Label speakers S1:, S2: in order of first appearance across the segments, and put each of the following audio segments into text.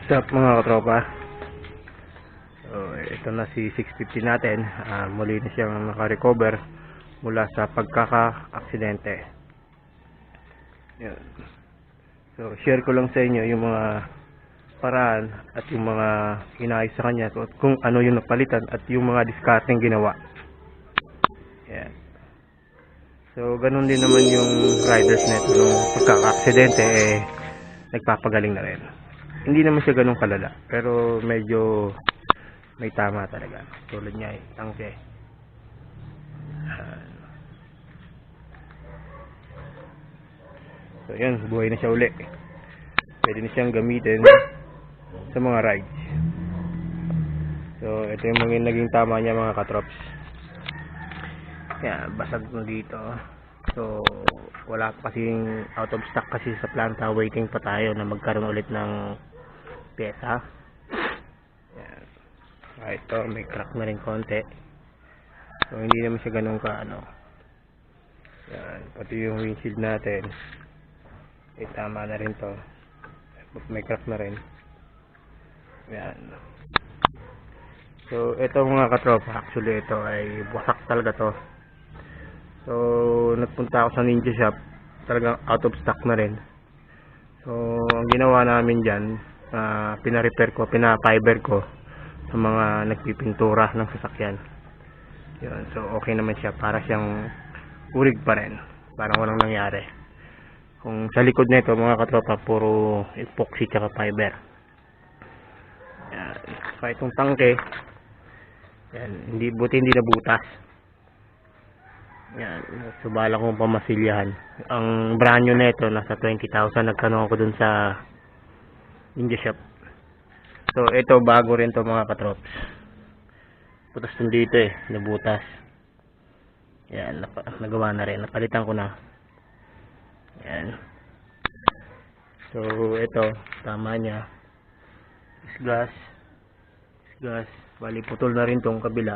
S1: What's up mga katropa? So, ito na si 650 natin. Muli na siyang naka-recover mula sa pagkaka-aksidente. Yan. So, share ko lang sa inyo yung mga paraan at yung mga inaayos sa kanya at kung ano yung napalitan at yung mga discarding ginawa. Yan. So, ganun din naman yung riders nito nung pagkaka-aksidente nagpapagaling na rin. Hindi naman siya ganun kalala, pero medyo may tama talaga. Tulad niya tangke. So yan, buhay na siya uli. Pwede na siyang gamitin sa mga rides. So ito yung mga naging tama niya mga katrops. Yan, basag na dito. So wala pa kasing out of stock kasi sa planta, waiting pa tayo na magkaroon ulit ng pyesa. Yan. Ito may crack na rin konti. So hindi naman siya ganun ka ano. Yan, pati yung windshield natin tama na rin to. May crack na rin. Yan. So ito mga katropa, actually ito ay wasak talaga to. So nagpunta ako sa Ninja Shop, talagang out of stock na rin. So ang ginawa namin dyan, pina-repair ko, pina-fiber ko sa mga nagpipintura ng sasakyan. Yun, so okay naman siya, para siyang urig pa rin, parang walang nangyari. Kung sa likod nito mga katropa, puro epoxy tsaka fiber. Yan, so itong tangke, yan, buti hindi nabutas. Yan, subala kong pamasilyahan. Ang brand new nito nasa 20,000, nagtanong ako dun sa Ninja Shop. So ito bago rin to mga katrops. Putas din dito nabutas. Yan, nagawa na rin, napalitan ko na. Yan. So ito, tama niya. Gas. Bali putol na rin tong kabila.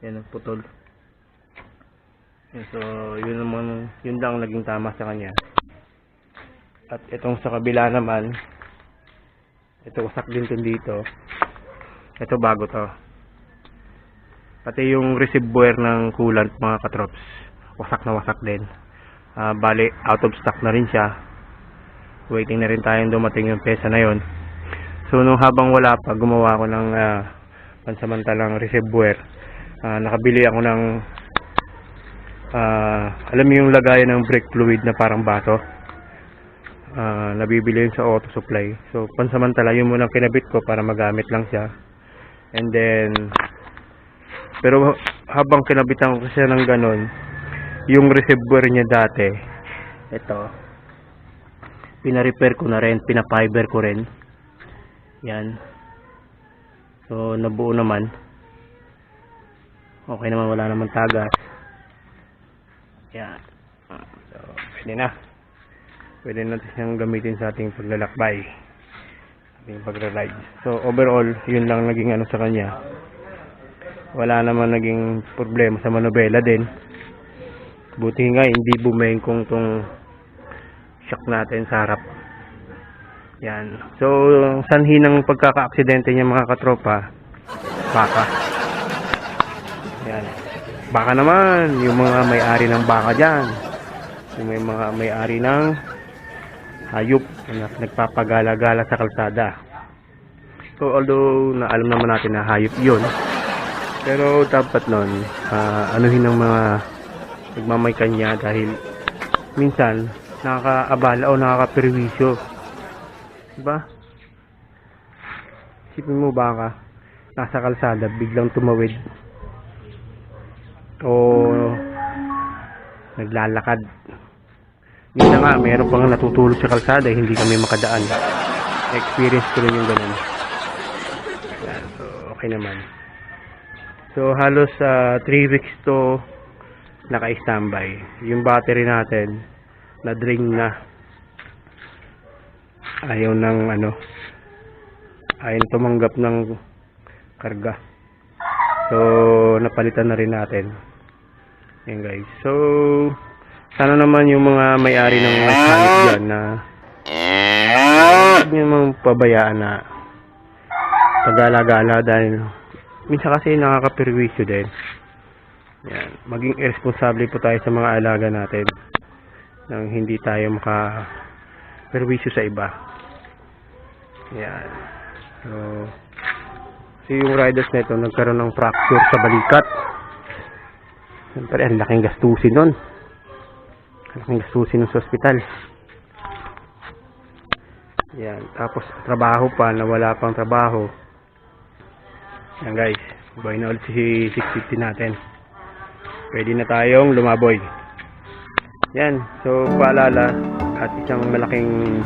S1: Yan, putol. So yun lang naging tama sa kanya. At itong sa kabila naman, ito wasak din to dito. Ito bago to. Pati yung reservoir ng coolant mga katrops, wasak na wasak din. Bali out of stock na rin siya. Waiting na rin tayong dumating yung pesa na yon. So nung habang wala pa, gumawa ako ng pansamantalang reservoir. Nakabili ako ng alam mo yung lagayan ng brake fluid na parang baso. Nabibili yun sa auto supply. So pansamantala yun munang kinabit ko para magamit lang siya. And then pero habang kinabitan ko siya ng ganon, yung reservoir niya dati, ito pina-repair ko na rin, pina-fiber ko rin. Yan. So nabuo naman. Okay naman, wala naman tagas. Yan. So pwede na. Pwede natin siyang gamitin sa ating paglalakbay, ating pagra-ride. So overall, yun lang naging ano sa kanya. Wala naman naging problema sa manobela din. Buti nga hindi bumengkong tong shock natin sa harap. Yan. So sanhi ng pagkaka-aksidente niya mga katropa, baka. Yan. Baka naman, yung mga may-ari ng baka dyan, yung may mga may-ari ng hayop na nagpapagala-gala sa kalsada. So although na alam naman natin na hayop yun, pero dapat nun anuhin ng mga nagmamaykan dahil minsan nakakaabala o nakakaperwisyo, diba? Isipin mo, baka nasa kalsada biglang tumawid o naglalakad. Minsan nga, mayroon pang natutulog sa kalsada, hindi kami makadaan. Experience ko rin yung ganun. Yan, so okay naman. So halos 3 weeks to naka-standby. Yung battery natin na-drain na. Ayaw tumanggap ng karga. So napalitan na rin natin. Yan guys. So sana naman yung mga may-ari ng mechanic dyan na huwag niyo naman pabayaan na pag-alagala dahil minsan kasi nakakaperwisyo din. Yan. Maging irresponsible po tayo sa mga alaga natin nang hindi tayo makaperwisyo sa iba. Yan. So yung riders na ito nagkaroon ng fracture sa balikat. Siyempre, ang laking gastusin nun. Ang laking gastusin nun sa ospital. Yan. Tapos, trabaho pa, nawala pang trabaho. Yan guys. Buhay na ulit si 650 natin. Pwede na tayong lumaboy. Yan. So, paalala at isang malaking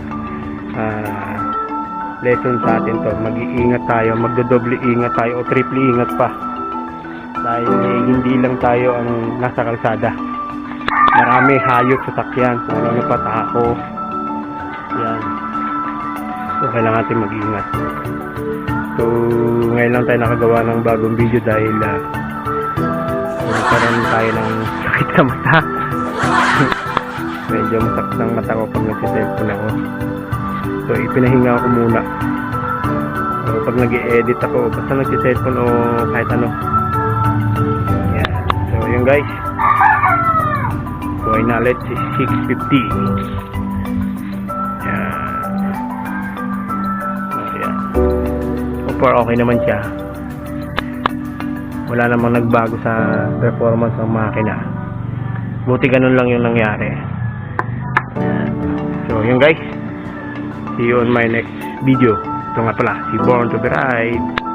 S1: lesson sa atin to. Mag-iingat tayo. Magdodoble ingat tayo o triple ingat pa. Dahil hindi lang tayo ang nasa kalsada. Marami hayop sa sakyan. Marami patako. Yan. So, kailangan natin mag-iingat. So, ngayon lang tayo nakagawa ng bagong video dahil nagkaroon tayo ng sakit sa mata. Medyo masakit ng mata ko pag nagsiselfone ako. So, ipinahinga ako muna. So, pag nag-i-edit ako, basta nagsiselfone o kahit ano. Yan. So, yun guys. Buhay na ulit si 650. Or okay naman siya. Wala namang nagbago sa performance ng makina. Buti ganun lang yung nangyari. So yun guys, see you on my next video. Ito nga pala, si Born to be Ride.